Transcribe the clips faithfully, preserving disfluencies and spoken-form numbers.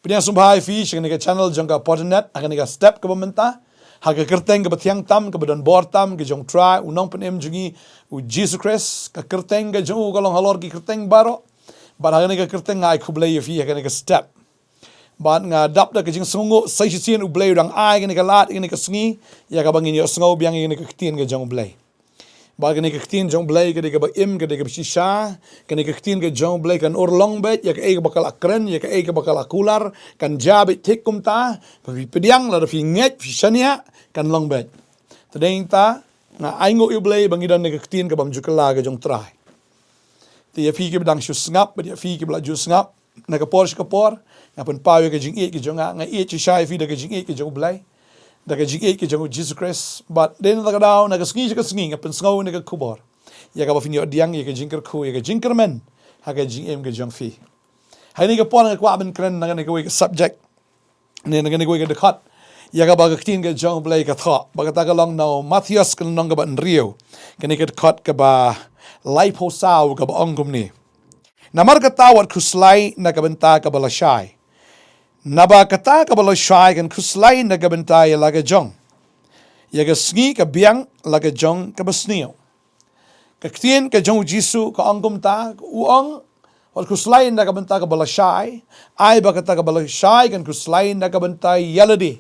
Pdiang sngewbha ïa phi sha kane ka channel jong ka Podinet ha kane ka step kaba mynta, ha ka kyrteng kaba thiang tam, kaba don bor tam, ka jong U Trai, U Nongpynim jong ngi, U Jisu Khrist. Ka kyrteng ka jong u ka long halor ki kyrteng baroh. Bad ha kane ka kyrteng nga ai khublei ïa phi ha kane ka step. Bad nga dap da ka jingsngewnguh sa shisien U Blei u dang ai kane ka lad, kane ka sngi, ïa kaba ngin ïohsngew biang ïa kane ka ktien ka jong U Blei. Bad kane ka ktien jong U Blei ka dei kaba im, ka dei kaba shisha. Kane ka ktien ka jong U Blei kan urlong beit ïa kaei kaba ka la kren, ïa kaei kaba ka la kular, kan jia beit thik kumta. Ba phi pdiang, lada phi ngeit, phi shaniah, kan long beit. Te dei nangta, nga ainguh ïa U Blei ba ngi don ïa ka ktien ka bym ju kylla ka jong U Trai. Te ïa phi kiba dang shu sngap, bad ïa phi kiba la ju sngap, na ka por sha ka por, nga pynpaw ïa ka jingïeit ka jong nga, nga ïeit shisha ïa phi da ka jingïeit ka jong U Blei, da ka jingïeit ka jong U Jisu Khrist. Bad dei na kata ka daw, na ka sngi sha ka sngi, nga pynsngew ïa ka khubor, ïa kaba phin ïoh pdiang ïa ka jingkyrkhu, ïa ka jingkyrmen ha ka jingim ka jong phi. Ha kane ka por nga kwah ban kren na kane kawei ka subject, ne na kane kawei ka dkhot, ïa kaba ka ktien ka jong U Blei ka thoh, ba kata ka long na u Mathaios ka lynnong kaba hynriew, kane ka dkhot kaba laiphew saw, kaba ong kumne: Namar kata wat khuslai na ka bynta kaba lashai, naba kata kaba lashai kan khuslai na ka bynta ïa la ka jong. Ïa ka sngi ka biang la ka jong kaba sniew. Ka ktien ka jong U Jisu ka ong kumta, u ong, wat khuslai na ka bynta kaba lashai, ai ba kata kaba lashai kan khuslai na ka bynta ïa lade.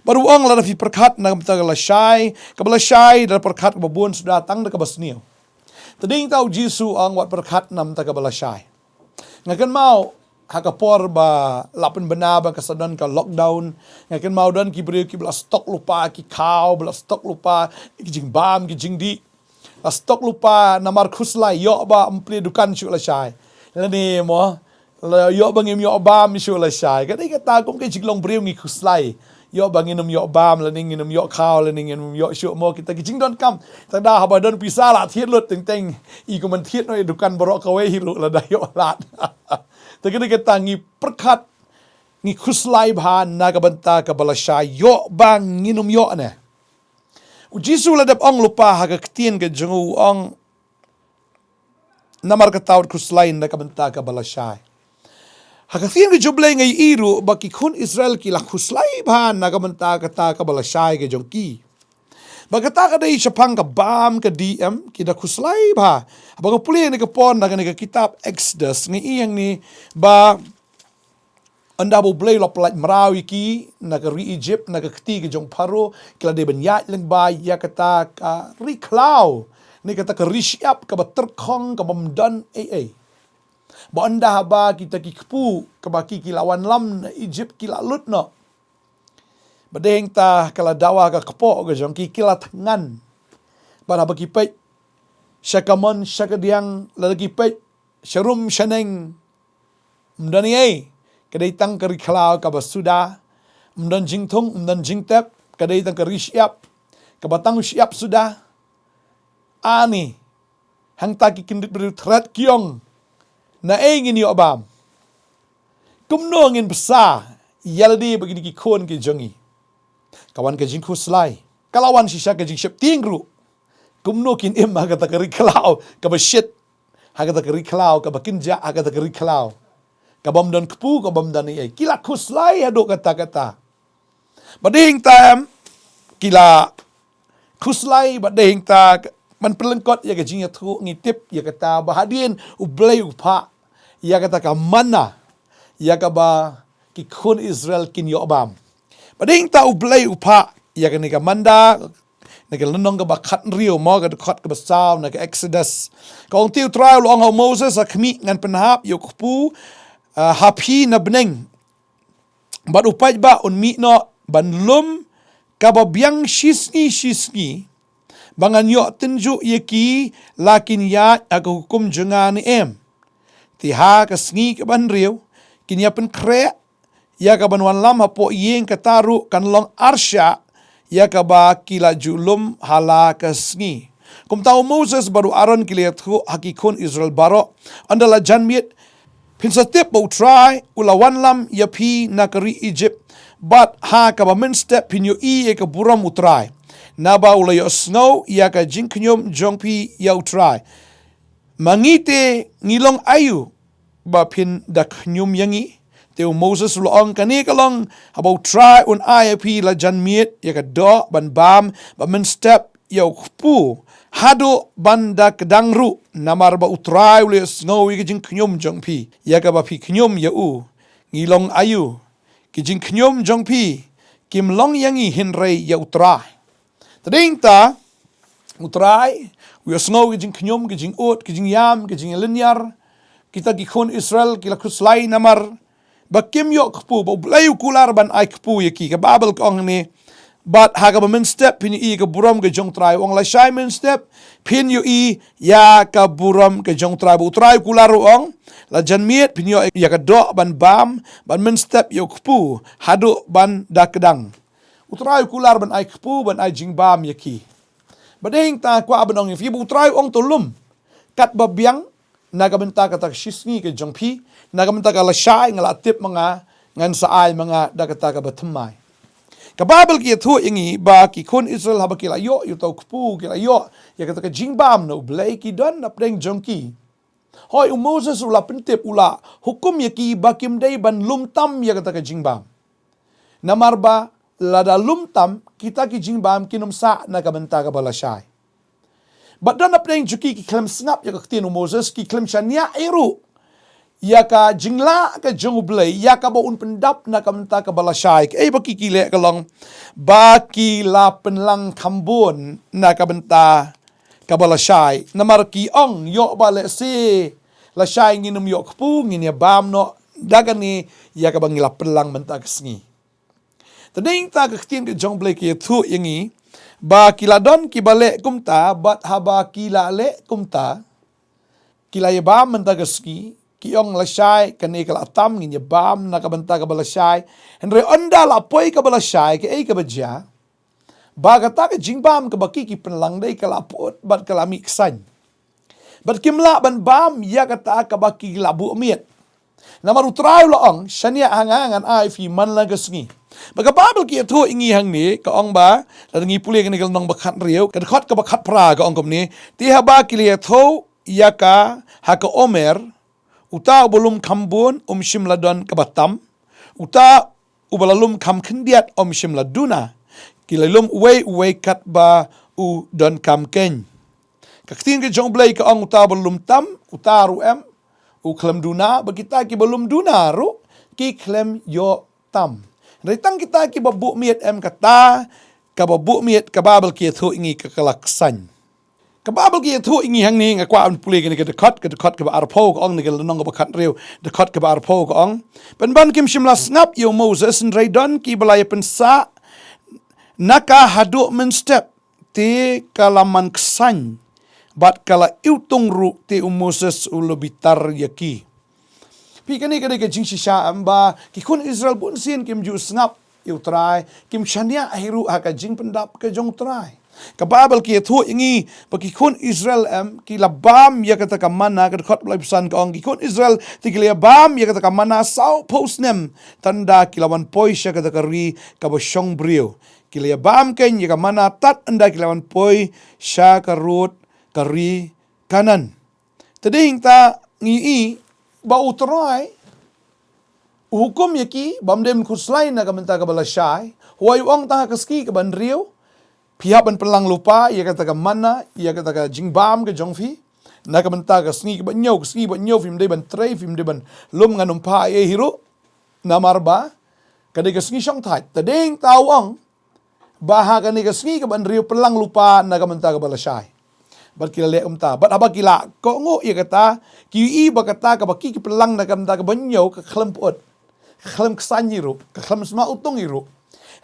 Bad u ong, lada phi pyrkhat na ka bynta kaba lashai, kaba lashai da pyrkhat kaba bun suda tang da kaba sniew. Te dei nangta U Jisu u ong, wat pyrkhat na ka bynta kaba lashai. Nga kynmaw ha ka por ba la pynbna ba ka sa don ka lockdown, nga kynmaw don ki briew kiba la stok lypa ki khaw, ba la stok lypa ki jingbam ki jingdih. La stok lypa namar khuslai, ïoh ba ym plie dukan shuh lashai, lane mo, la ïoh ba ngim ïoh bam shuh lashai. Ka dei kata kum ka jinglong briew, ngi khuslai, ïoh ba ngin ym ïoh bam, lane ngin ym ïoh khaw, lane ngin ym ïoh shuh mo kita ki jingdonkam. Te da haba don pisa la thied lut, teng teng i kum ban thied noh ïa dukan baroh kawei hi ruh lada ïoh lad. Te ka dei kata, ngi pyrkhat, ngi khuslai bha na ka bynta kaba lashai, ïoh ba ngin ym ïoh ne. U Jisu la dep ong lypa ha ka ktien ka jong u, u ong, namar kata wat khuslai na ka bynta kaba lashai. Ha ka ktien ka jong U Blei nga ïohi ruh ba ki khun Israel ki la khuslai bha na ka bynta kata kaba lashai ka jong ki. Ba kata ka dei shaphang ka bam ka dih, em, ki da khuslai bha. Haba nga pule ïa kane ka por na kane ka kitab Exodus, nga ïohi hangne ba ynda ba U Blei u la pyllait mraw ïa ki na ka ri Egypt, na ka kti ka jong Pharaoh, ki la dei ban ïaid lyngba ïa kata ka ri khlaw, ne kata ka ri shyiap kaba tyrkhong, kaba ym don ei ei. Ba ynda haba kita ki kpu, kaba ki ki la wanlam na Egypt ki la lut noh, ba dei hangta ka la dawa ka kpoh ka jong ki, ki la thngan. Bad haba ki peit sha kamon sha kadiang, lada ki peit sharum shaneng, ym don ei ei, ka dei tang ka ri khlaw kaba suda. Ym don jingthung, ym don jingtep, ka dei tang ka ri shyiap, kaba tang u shyiap suda. Ani, hangta ki kyndit briew thret, ki ong, naei ngin ïoh bam? Kumno ngin bsa ïa lade bad kine ki khun ki jong ngi? Ka wan ka jingkhuslai, ka la wan shisha ka jingsheptieng ruh. Kumno kin im ha kata ka ri khlaw kaba shit, ha kata ka ri khlaw kaba kynjah, ha kata ka ri khlaw kaba ym don kpu, kaba ym don ei ei? Ki la khuslai haduh katta katta. Ba dei hangta, em, ki la khuslai, ba dei hangta, ban pynlyngkot ïa ka jingïathuh, ngi tip ïa kata ba hadien U Blei u phah ïa kata ka manna, ïa kaba ki khun Israel kin ïoh bam. Ba dei hangta U Blei u phah ïa kane ka manna, na ka lynnong kaba khathynriew mo, ka dkhot kaba saw na ka Exodus. Ka ong, te U Trai u la ong ha u Moses, ha khmih ngan pynhap ïa u kpu, ah, ha phi na bneng, bad u paidbah un mih noh ban lum kaba biang shisngi shisngi, ba ngan ïoh tynjuh ïa ki la kin ïaid ha ka hukum jong nga ne em. Te ha ka sngi kaba hynriew kin ïa pynkhreh ïa ka ban wanlam hapoh ïing, kata ruh kan long arshah ïa kaba ki la ju lum ha la ka sngi. Kumta u Moses bad u Aaron ki la ïathuh ha ki khun Israel baroh, ynda la janmiet, phin sa tip ba U Trai u la wanlam ïa phi na ka ri Egypt, bad ha kaba mynstep phin ïohi ïa ka burom U Trai, naba u la ïohsngew ïa ka jingkhñium jong phi ïa U Trai. Ma ngi te ngi long aïu ba phin da khñium ïa ngi? Te u Moses u la ong, kane ka long haba u Trai un ai ïa phi la janmiet ïa ka doh ban bam, bad mynstep ïa u kpu, haduh ban da kdang ruh, namar ba u Trai u la ïohsngew ïa ka jingkhñium jong phi, ïa kaba phi khñium ïa u. Ngi long aïu? Ki jingkhñium jong phi kim long ïa ngi hynrei ïa u Trai. Te dei ta, u Trai u ïohsngew ki jingkhñium, ki jingud, ki jingïam, ki jingïalynñiar. Kita ki khun Israel ki la khuslai namar ba kim ïoh kpu, ba U Blei u kular ban ai kpu ïa ki. Ka Baibl ka ong hangne, bad ha kaba mynstep phin ïohi ïa ka burom ka jong u Trai. U ong lashai mynstep phin ïohi ïa ka burom ka jong u Trai. Ba u Trai u kular u ong, la janmiet phin ïoh ïa ka doh ban bam, bad mynstep ïa u kpu, haduh ban da kdang. U Trai u kular ban ai kpu, ban ai jingbam ïa ki. Bad dei ta kwah ban ong ïa phi ba u Trai u ong to lum katba biang na ka bynta kata ka shisngi ka jong phi, na ka bynta ka lashai, nga la tip ma nga, ngan sa ai ma nga da kata kaba thymmai. Ka Baibl ka ïathuh ïa ngi ba ki khun Israel haba ki la ïoh ïa uta u kpu, ki la ïoh ïa kata ka jingbam na U Blei, ki don napdeng jong ki. Hooid, u Moses u la pyntip, u la hukum ïa ki ba kim dei ban lum tam ïa kata ka jingbam. Namar ba lada lum tam, kita ki jingbam kin ym sah na ka bynta kaba lashai. Bad don napdeng jong ki ki khlem sngap ïa ka ktien u Moses, ki khlem shaniah hi ruh ïa ka jinglah ka jong U Blei ïa kaba un pyndap na ka bynta kaba lashai. Kaei ba ki ki leh ka long ba ki la pynlang kham bun na ka bynta kaba lashai. Namar ki ong, ïoh ba lehse lashai ngin ym ïoh kpu, ngin ïa bam noh da kane ïa kaba ngi la pynlang mynta ka sngi. Te dei ta ka ktien ka jong U Blei ka ïathuh ïa ngi ba ki la don kiba leh kumta, bad haba ki la leh kumta, ki la ïa bam mynta ka sngi, ki ong lashai kane ka la tam, ngin ïa bam na ka bynta kaba lashai. Hynrei ynda la poi kaba lashai, kaei kaba jia? Ba kata ka jingbam kaba ki ki pynlang dei ka la pyut bad ka la mih ksain. Bad kim lah ban bam ïa kata kaba ki la buh miet. Namar u Trai u la ong, shaniah ha nga, ngan ai phi manna ka sngi. Bad ka Baibl ka ïathuh ïa ngi hangne, ka ong ba, lada ngi pule kane ka lynnong ba khathynriew, ka dkhot kaba khatphra ka ong kumne, te haba ki la ïathuh ïa ka ha ka omer, uta uba lum kham bun um shym la don kaba tam, uta uba la lum kham khyndiat um shym la duna, ki la lum uwei uwei katba u donkam keiñ. Ka ktien ka jong U Blei ka ong uta uba lum tam, uta ruh em u khlem duna, bad kita kiba lum duna ruh ki khlem ïoh tam. Hynrei tang kita kiba buh miet em, kata kaba buh miet ka Baibl ka ïathuh ïa ngi ka la ksain. Ka Baibl ka ïathuh ïa ngi hangne, nga kwah ban pule kane ka dkhot, ka dkhot kaba arphew ka ong, na ka lynnong kaba khathynriew, dkhot kaba arphew ka ong, pynban kim shym la sngap ïa u Moses, hynrei don kiba la ïa pynsah na ka haduh mynstep, te ka la man ksain, bad ka la iwtung ruh, te u Moses u la bitar ïa ki. Phi, kane ka dei ka jingshisha em ba ki khun Israel bunsien kim ju sngap ïa u Trai, kim shaniah hi ruh ha ka jingpyndap ka jong u Trai. Ka Baibl ka ïathuh ïa ngi ba ki khun Israel em ki la bam ïa kata ka manna, ka dkhot ba laiphew san ka ong, ki khun Israel te ki la ïa bam ïa kata ka manna sawphew snem tad ynda ki la wan poi sha kata ka ri kaba shong briew. Ki la ïa bam keiñ ïa ka manna tad ynda ki la wan poi sha ka rud ka ri Kanaan. Te dei ta ngi i ba u Trai u hukum ïa ki ba ym dei ban khuslai na ka bynta kaba lashai. Hooid, u ong tang ha ka sngi kaba hynriew phi hap ban pynlang lypa ïa kata ka manna, ïa kata ka jingbam ka jong phi. Na ka bynta ka sngi kaba hynñiew, ka sngi kaba hynñiew phim dei ban trei, phim dei ban lum, ngan ym phah ei ei hi ruh. Namar ba ka dei ka sngi shongthait. Te dei ta u ong ba ha kane ka sngi kaba hynriew pynlang lypa na ka bynta kaba lashai. Bad ki la leh kumta. Bad haba ki la kohnguh ïa kata, ki i ba kata kaba ki ki pynlang na ka bynta kaba hynñiew ka khlem pyut, ka khlem ksain hi ruh, ka khlem sma utung hi ruh.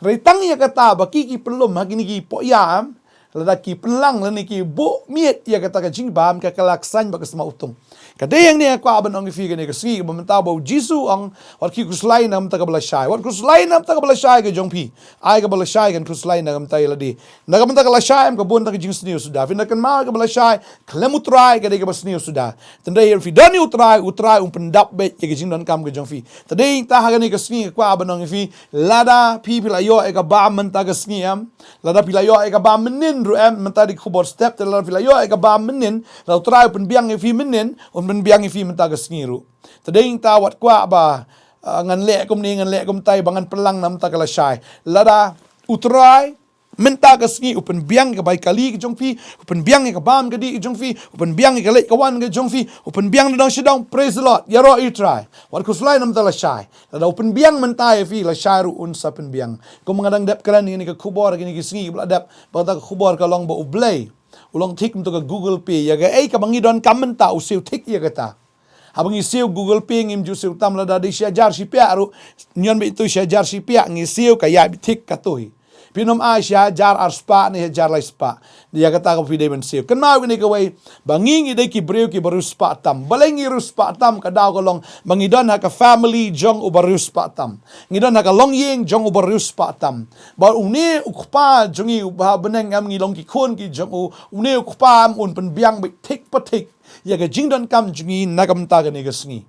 Hynrei tang ïa kata ba ki ki pynlum ha kine ki poh ïa em, lada ki pynlang lane ki buh miet ïa kata ka jingbam, ka, ka la ksain bad ka sma utung. Ka dei hangne nga kwah ban ong ïa phi kane ka sngi kaba mynta ba u Jisu u ong, wat ki khuslai na ka bynta kaba lashai. Wat khuslai na ka bynta kaba lashai ka jong phi. Ai kaba lashai kan khuslai na ka bynta ïa lade. Na ka bynta ka lashai em ka bun tang ka jingsniew suda. Phin da kynmaw, kaba lashai khlem u Trai ka dei kaba sniew suda. Te ynda phi don ïa u Trai, u Trai un pyndap beit ïa ka jingdonkam ka jong phi. Te dei ta ha kane ka sngi nga kwah ban ong ïa phi, lada phi phi la ïoh ïa ka bam mynta ka sngi em, lada phi la ïoh ïa ka bam mynnin ruh em, mynta dei ka khubor step, te lada phi la ïoh ïa ka bam mynnin, lada u Trai u pynbiang ïa phi mynnin, un pynbiang ïa phi mynta ka sngi ruh. Te dei ta wat kwah ba, ah, ngan leh kumne, ngan leh kumtai, ba ngan pynlang namta ka lashai. Lada U Trai mynta ka sngi u pynbiang ïa ka bai kali ka jong phi, u pynbiang ïa ka bam ka dih ka jong phi, u pynbiang ïa ka leit ka wan ka jong phi, u pynbiang da dong sha dong, praise the Lord, ïaroh ïa U Trai. Wat khuslai namta lashai. Lada u pynbiang mynta ïa phi, lashai ruh un sa pynbiang. Kum nga dang dep kren ïa kane ka khubor kine ki sngi ba la dep, ba kata ka khubor ka long ba U Blei u long thik mynta ka Google Pay, ïa kaei kaba ngi donkam mynta u siew thik ïa kata. Haba ngi siew Google Pay ngim ju siew tam, lada dei shi hajar shi piah ruh, nion beit tu shi hajar shi piah ngi siew ka ïaid beit thik katto hi. Phin ym ai shi hajar ar spah ne hajar lai spah. Ïa kata ka phi dei ban siew. Kynmaw kane kawei, ba ngi ngi dei ki briew kiba riewspah tam. Balei ngi riewspah tam? Ka daw ka long ba ngi don ha ka family jong uba riewspah tam. Ngi don ha ka longïing jong uba riewspah tam. Ba une u Kpa jong ngi uba ha bneng em, ngi long ki khun ki jong u, une u Kpa em un pynbiang beit thik pa thik ïa ka jingdonkam jong ngi na ka bynta kane ka sngi.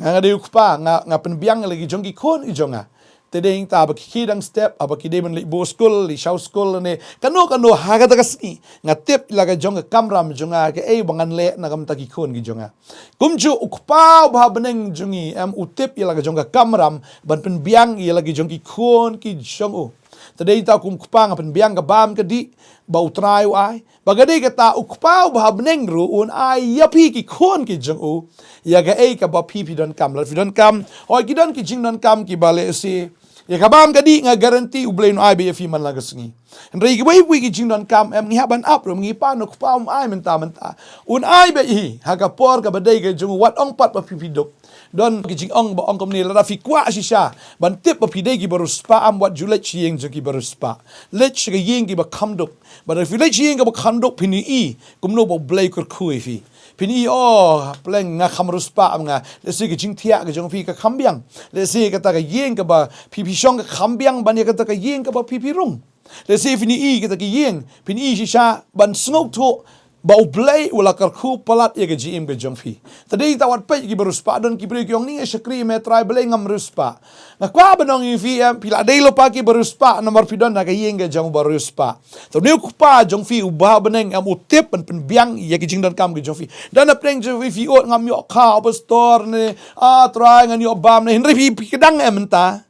Nga, nga dei u Kpa, nga, nga pynbiang ïa la ki jong ki khun ki jong nga. Te dei nangta haba ki, ki dang step, haba ki dei ban leit buh skul, leit shaw skul ne kano kano ha kata ka sngi, nga tip ïa la ka jong ka kamram jong nga kaei ba ngan leh na ka bynta ki khun ki jong nga. Kumjuh u Kpa uba ha bneng jong ngi em u tip ïa la ka jong ka kamram ban pynbiang ïa la ki jong ki khun ki jong u. Te dei nangta kum u Kpa nga pynbiang ka bam ka dih ba U Trai u ai. Ba ka dei kata u Kpa uba ha bneng ruh un ai ïa phi ki khun ki jong u ïa kaei kaba phi phi donkam. Lada phi donkam, hooid ki don ki jingdonkam kiba lehse ïa ka bam ka dih nga guarantee U Blei un ai beit ïa phi man la ka sngi. Hynrei kiwei kiwei ki jingdonkam em ngi hap ban ap ruh, ngi pan u Kpa um ai mynta mynta. Un ai beit hi ha ka por kaba dei ka jong u, wat ong pat ba phi phi duk. Don ki jingong ba ong kumne, lada phi kwah shisha ban tip ba phi dei kiba riewspah, wat ju leit sha ïing jong kiba riewspah. Leit sha ka ïing kiba kham duk. Bad lada phi leit sha ïing kiba kham duk phin ïohi kumno ba U Blei u kyrkhu ïa phi. Phin ïohi, oh, pleng nga kham riewspah em nga. Lehse ka jingthiah ka jong phi ka kham biang. Lehse kata ka ïing kaba phi phi shong ka kham biang ban ïa kata ka ïing kaba phi phi rung. Lehse phin ïohi kata ka ïing, phin ïohi shisha ban sngewthuh ba U Blei u la kyrkhu palat ïa ka jingim ka jong phi. Te dei nangta wat peit kiba riewspah, don ki briew ki ong, ni nga shakri ïa me Trai, balei ngam riewspah? Nga kwah ban ong ïa phi em, phi la dei lypa kiba riewspah namar phi don ha ka ïing ka jong uba riewspah. Te une u Kpa jong phi uba ha bneng em u tip ban pynbiang ïa ki jingdonkam ki jong phi. Don na pdeng jong phi phi ong, ngam ïoh khaw pastor ne, ah Trai ngan ïoh bam ne, hynrei phi phi kdang em mynta.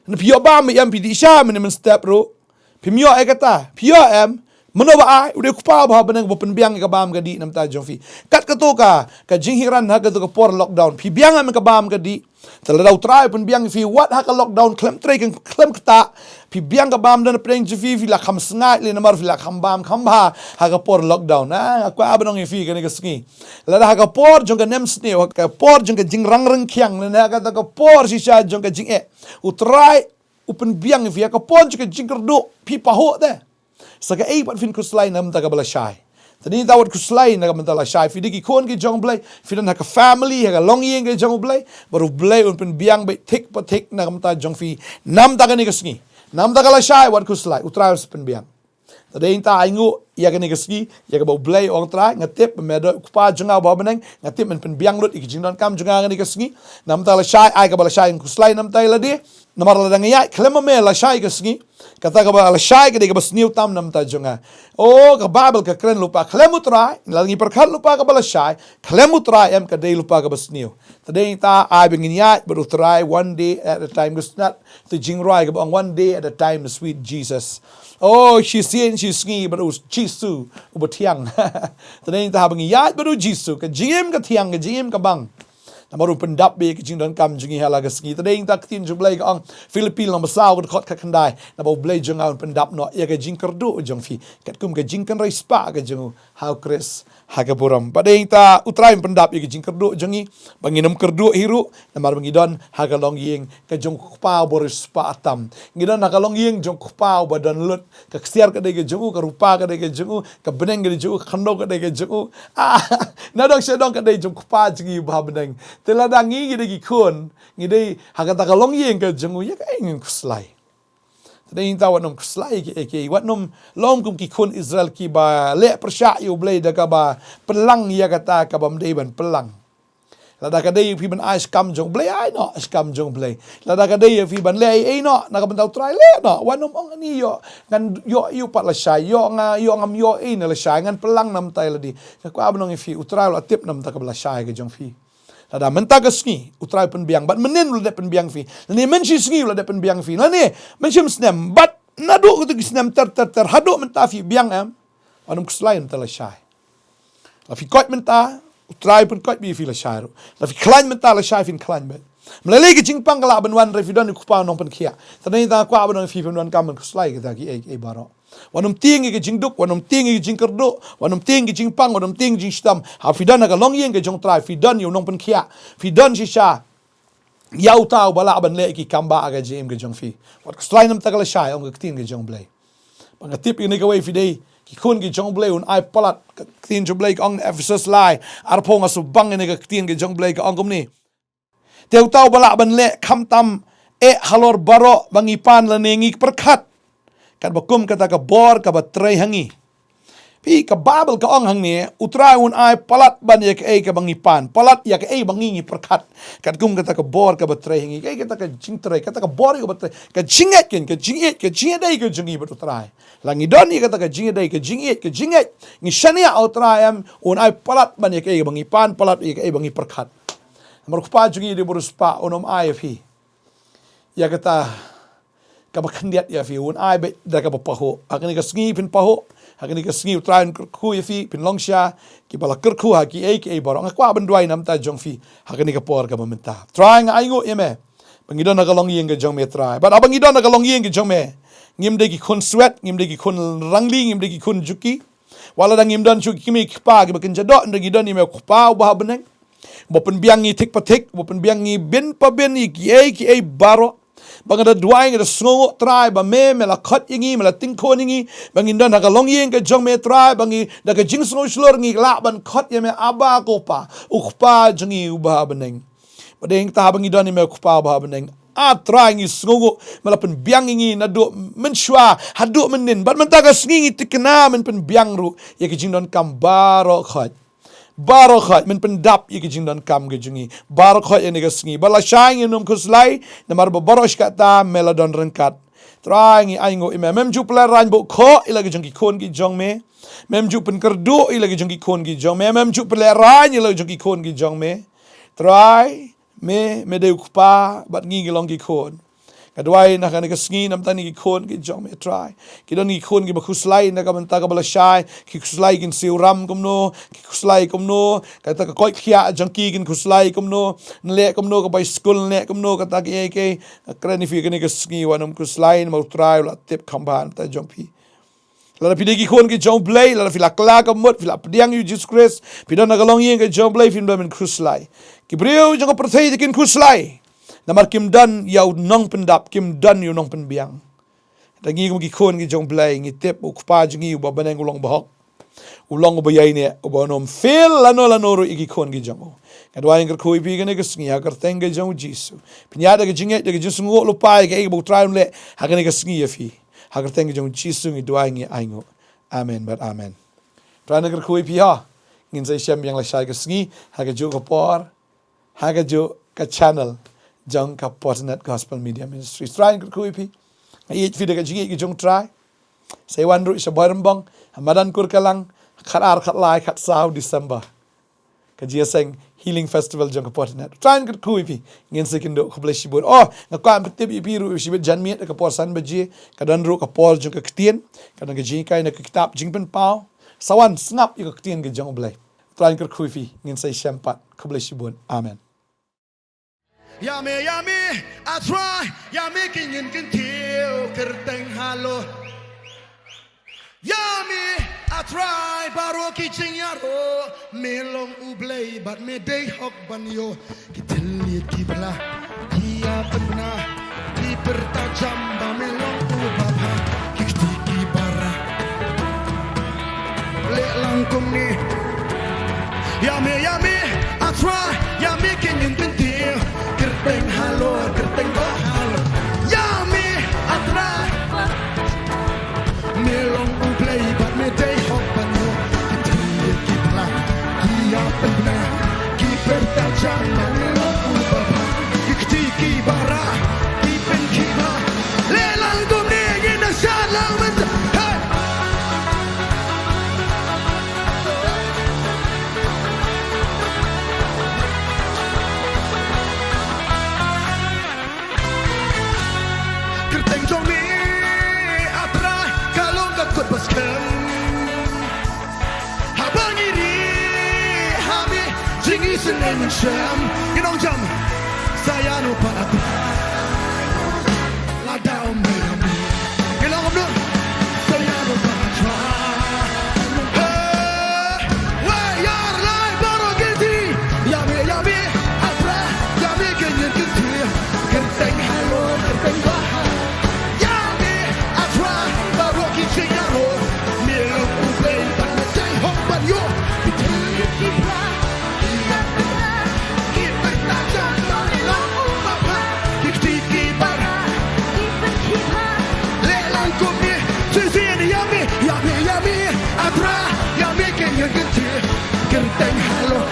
Phi ïoh bam em, phi dih sha mynne mynstep ruh. Phim ïoh ïa kata, phi ïoh em? Mano ba ai? U dei u Kpa uba ha bneng uba pynbiang ïa ka bam ka dih namar jong phi. Kat kato ka, ka jinghikai ha kato ka por lockdown, phi biang em ïa ka bam ka dih? Te lada U Trai u pynbiang ïa phi wat ha ka lockdown khlem trei khlem ktah, phi biang ka bam, don na pdeng jong phi phi la kham sngaid lei namar phi la kham bam kham bha ha ka por lockdown. Ah, nga kwah ban ong ïa phi kane ka sngi, lada ha ka por jong ka nemsniew, ha ka por jong ka jingrang rangkhiang, lane ha kata ka por shisha jong ka jingeh, U Trai u pynbiang ïa phi ha ka por jong ka jingkyrduh, phi pahuh te. Sa kaei pat phin khuslai na ka bynta kaba lashai? Te dei nangta wat khuslai na ka bynta lashai. Phi dei ki khun ki jong U Blei, phi don ha ka family, ha ka longïing ka jong U Blei, bad U Blei un pynbiang beit thik pa thik na ka bynta jong phi. Namar kane ka sngi, namar ka lashai wat khuslai, U Trai un sa pynbiang. Te dei nangta ai nguh ïa kane ka sngi ïa kaba U Blei u ong, Trai, nga tip ba me dei u Kpa jong nga uba ha bneng, nga tip men pynbiang lut ïa ki jingdonkam jong nga kane ka sngi. Namar lashai, ai kaba lashai, khuslai namar ïa lade. Namar lada nga ïaid khlem ma me lashai ka sngi, kata kaba lashai ka dei kaba sniew tam namar jong nga. Oh, ka Baibl ka kren lypa, khlem U Trai, lada ngi pyrkhat lypa kaba lashai, khlem U Trai em ka dei lypa kaba sniew. Te dei nangta ai ba ngin ïaid bad U Trai one day at a time, ka sngewtynnat tu jingrwai kaba ong one day at a time, sweet Jesus. Oh, shisien shisngi bad U Jisu uba thiang. Te dei nangta haba ngi ïaid bad U Jisu, ka jingim ka thiang, ka jingim ka bang. Namar un pyndap beit ïa ki jingdonkam jong ngi ha la ka sngi. Te dei nangta ka ktien jong U Blei ka ong, Philippi lynnong ba saw ka dkhot khatkhyndai, naba U Blei jong nga un pyndap noh ïa ka jingkyrduh jong phi katkum ka jingkynrei spah ka jong u ha U Khrist ha ka burom. Bad dei nangta U Trai un pyndap ïa ka jingkyrduh jong ngi ba ngin ym kyrduh hi ruh namar ba ngi don ha ka longïing ka jong u Kpa uba riewspah tam. Ngi don ha ka longïing jong u Kpa uba don lut. Ka ksiar ka dei ka jong u, ka rupa ka dei ka jong u, ka bneng ka dei jong u, ka khyndew ka dei ka jong u. Ah, na dong sha dong ka dei jong u Kpa jong ngi uba ha bneng. Te lada ngi ngi dei ki khun, ngi dei ha kata ka longïing ka jong u, ïa kaei ngin khuslai? Te dei nangta wat nym khuslai ïa kiei kiei, wat nym long kum ki khun Israel kiba leh pyrshah ïa U Blei da kaba pynlang ïa kata kabym dei ban pynlang. Lada ka dei ïa phi ban ai shi kam jong U Blei, ai noh shi kam jong U Blei. Lada ka dei ïa phi ban leh ei ei noh na ka bynta U Trai, leh noh. Wat nym ong, ani ïoh, ngan ïoh ïa u pat lashai, ïoh nga, ïoh ngam ïoh ei na lashai, ngan pynlang namar ïa lade. Nga kwah ban ong ïa phi, U Trai u la tip namar kaba lashai ka jong phi. Lada mynta ka sngi U Trai u pynbiang, bad mynnin u la dep pynbiang ïa phi, lane mynshi sngi u la dep pynbiang ïa phi, lane mynshim snem, bad naduh kito ki snem ter ter ter haduh mynta phi biang em, wat nym khuslai mynta lashai. La phi koit mynta, U Trai u pynkoit beit ïa phi lashai ruh. La phi khlaiñ mynta lashai phin khlaiñ beit. Mynlei ka jingpang ka lah ban wan hynrei phi don ïa u Kpa u Nongpynkhiah. Te mynta nga kwah ban ong ïa phi, phin donkam ban khuslai kita kiei kiei baroh. Wat nym tieng ïa ka jingduk, wat nym tieng ïa ka jingkyrduh, wat nym tieng ïa ka jingpang, wat nym tieng ïa ka jingshitom. Haba phi don ha ka longïing ka jong U Trai, phi don ïa u Nongpynkhiah, phi don shisha ïa uta uba lah ban leh ïa ki kam bah ha ka jingim ka jong phi. Wat khuslai na bynta ka lashai, ong ka ktien ka jong U Blei. Ba nga tip ïa kane kawei phi dei ki khun ki jong U Blei, un ai palat. Ka ktien jong U Blei ka ong ha Ephesus lai arphew, nga sngewbang ïa kane ka ktien ka jong U Blei ka ong kumne: Te uta uba lah ban leh khamtam eh halor baroh ba ngi pan lane ngi pyrkhat, katba kum kata ka bor kaba trei ha ngi. Phi, ka Baibl ka ong hangne, U Trai un ai palat ban ïa kaei kaba ngi pan, palat ïa kaei ba ngi ngi pyrkhat, katkum kata ka bor kaba trei ha ngi. Kaei kata ka jingtrei, kata ka bor kaba trei, ka jingngeit, ka jingngeit, ka jingïadei ka jong ngi bad U Trai. La ngi don ïa kata ka jingïadei, ka jingngeit, ka jingngeit, ngi shaniah ha U Trai em, un ai palat ban ïa kaei ba ngi pan, palat ïa kaei ba ngi pyrkhat. Namar U Kpa jong ngi u dei uba riewspah, un ym ai ïa phi ïa kata kaba khyndiat ïa phi, un ai beit da kaba pahuh. Ha kane ka sngi phin pahuh, ha kane ka sngi U Trai un kyrkhu ïa phi, phin long sha kiba la kyrkhu ha kiei kiei baroh. Nga kwah ban duwai na bynta jong phi ha kane ka por kaba mynta. Trai, nga ainguh ïa me ba ngi don ha ka longïing ka jong me, Trai. Bad haba ngi don ha ka longïing ka jong me, ngim dei ki khun swet, ngim dei ki khun rangli, ngim dei ki khun juki. Wat lada ngim don shuh ki kmie ki kpa kiba kynja doh, hynrei ngi don ïa me, U Kpa uba ha bneng, uba pynbiang ngi thik pa thik, uba pynbiang ngi bin pa bin ïa kiei kiei baroh. Ba nga da duwai, nga da sngewnguh, Trai, ba me, me la khot ïa ngi, me la tyngkhun ïa ngi, ba ngin don ha ka longïing ka jong me, Trai, ba ngi da ka jingsngew shlur ngi lah ban khot ïa me Abba, ko Pa, U Kpa jong ngi uba ha bneng. Bad dei ngi, haba ngi don ïa me, U Kpa uba ha bneng, ah Trai, ngi sngewnguh me la pynbiang ïa ngi naduh mynshuwa haduh mynnin. Bad mynta ka sngi ngi thikna men pynbiang ruh ïa ki jingdonkam baroh khoit. Baroh khoit men pyndap ïa ki jingdonkam ka jong ngi baroh khoit ïa kane ka sngi. Bad lashai ngin ym khuslai, namar ba baroh shi katta me la don ryngkat. Trai, ngi ainguh ïa me. Mem ju pynlehraiñ bad khoh ïa la ka jong ki khun ki jong me. Mem ju pynkyrduh ïa la ka jong ki khun ki jong me. Mem ju pynlehraiñ ïa la ka jong ki khun ki jong me. Trai, me, me dei U Kpa bad ngi ngi long ki khun. Nga duwai na kane ka sngi na bynta kine ki khun ki jong me, Trai. Ki don ki khun kiba khuslai na ka bynta kaba lashai, ki khuslai kin siew ram kumno, ki khuslai kumno, kata ka koit khiah jong ki kin khuslai kumno, nleh kumno ka bai skul, nleh kumno kata kiei kiei. Nga kren ïa phi kane ka sngi, wat nym khuslai, namar U Trai u la tip kham bha na bynta jong phi. Lada phi dei ki khun ki jong U Blei, lada phi la kylla ka mut, phi la pdiang ïa U Jisu Khrist, phi don ha ka longïing ka jong U Blei, phim don men khuslai. Ki briew jong ka pyrthei te kin khuslai, namar kim don ïa u nongpyndap, kim don ïa u nongpynbiang. Te ngi kum ki khun ki jong U Blei ngi tip U Kpa jong ngi uba ha bneng u long bahok. U long uba ïaineh, uba un ym fail lano lano ruh ïa ki khun ki jong u. Nga duwai, nga kyrkhu ïa phi kane ka sngi ha ka kyrteng ka jong U Jisu. Pynïaid da ka jingngeit, da ka jingsngewnguh lypa ïa kaei kaba U Trai un leh ha kane ka sngi ïa phi. Ha ka kyrteng ka jong U Jisu ngi duwai, ngi ainguh. Amen bad amen. Trai un kyrkhu ïa phi ha. Ngin sa ïashem biang lashai ka sngi ha kajuh ka por, ha kajuh ka channel jong ka Potternet Gospel Media Ministry. Trai un kyrkhu ïa phi. Nga ïeit ïa phi da ka jingïeit ka jong U Trai. Sa ïa wan ruh sha Bhoirymbong ha madan Kurkalang, khatar, khatlai, khatsaw December, ka jingïaseng Healing Festival jong ka Potternet. Trai un kyrkhu ïa phi. Ngin sa ïakynduh, khublei shibun. Oh, nga kwah ban pyntip ïa phi ruh shibit janmiet ha ka por san baje, ka don ruh ka por jong ka ktien, ka don ka jinghikai na ka kitab Jingpynpaw. Sa wan sngap ïa ka ktien ka jong U Blei. Trai un kyrkhu ïa phi. Ngin sa ïashem pat. Khublei shibun. Amen. Ïa me, ïa me, ah Trai, ïa me ki ngin kyntiew kyrteng halor. Ïa me, ah Trai, baroh ki jingïaroh, me long U Blei bad me dei hok ban ïoh. Ki thylliej ki bla, ki ïapynna, ki pyrta jam ba me long uba bha, ki kti ki bara. Leh lang kumne. Ïa me, ïa me, ah Trai, ïa me ki ngin kyntiew kyrteng halor, kyrteng ba halor. Ïa me, ah Trai, me long U Blei bad me dei hok ban ïoh. Ki thylliej ki bla, ki ïapynna, ki pyrta jam ba me long uba bha, ki kti ki bara, ki pynkhih bha. Leh lang kumne, ngin ïa shad lang mynta. Hey! Kyrteng jong me, A Trai, ka long ka kut ba skhem. Haba ngi rieh ha me, jingïaseng mynsiem. Ngi ong jam. Sa ïano pat A Trai. Lada ym dei ïa me. Ngi ong kumno? Sa ïano pat A Trai. Hey! Wei ïar lai baroh kynti. Ïa me, ïa me, A Trai, ïa me kynñiat kynti. Kyrteng halor, kyrteng bah. Ïa me, A Trai, baroh ki jingïaroh. Me long U Blei ba ngi dei hok ban ïoh. Ki jingïaroh, ki jingïaroh. Ki pynta jong me long u mapha. Ki kti ki bara. Leh lang kumne, shisien ïa me, ïa me, ïa me, A Trai, ïa me kynñiat kynti, kyrteng halor.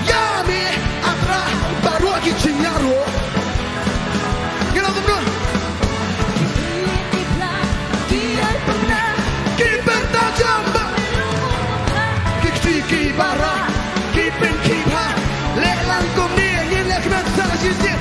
Ïa me, A Trai, baroh ki jingïaroh. Ngi long kumno? Ki pynta jam ba. Ki kti ki bara, ki pyn ki bha. Leh lang kumne, ngin leh kmen sa shisien.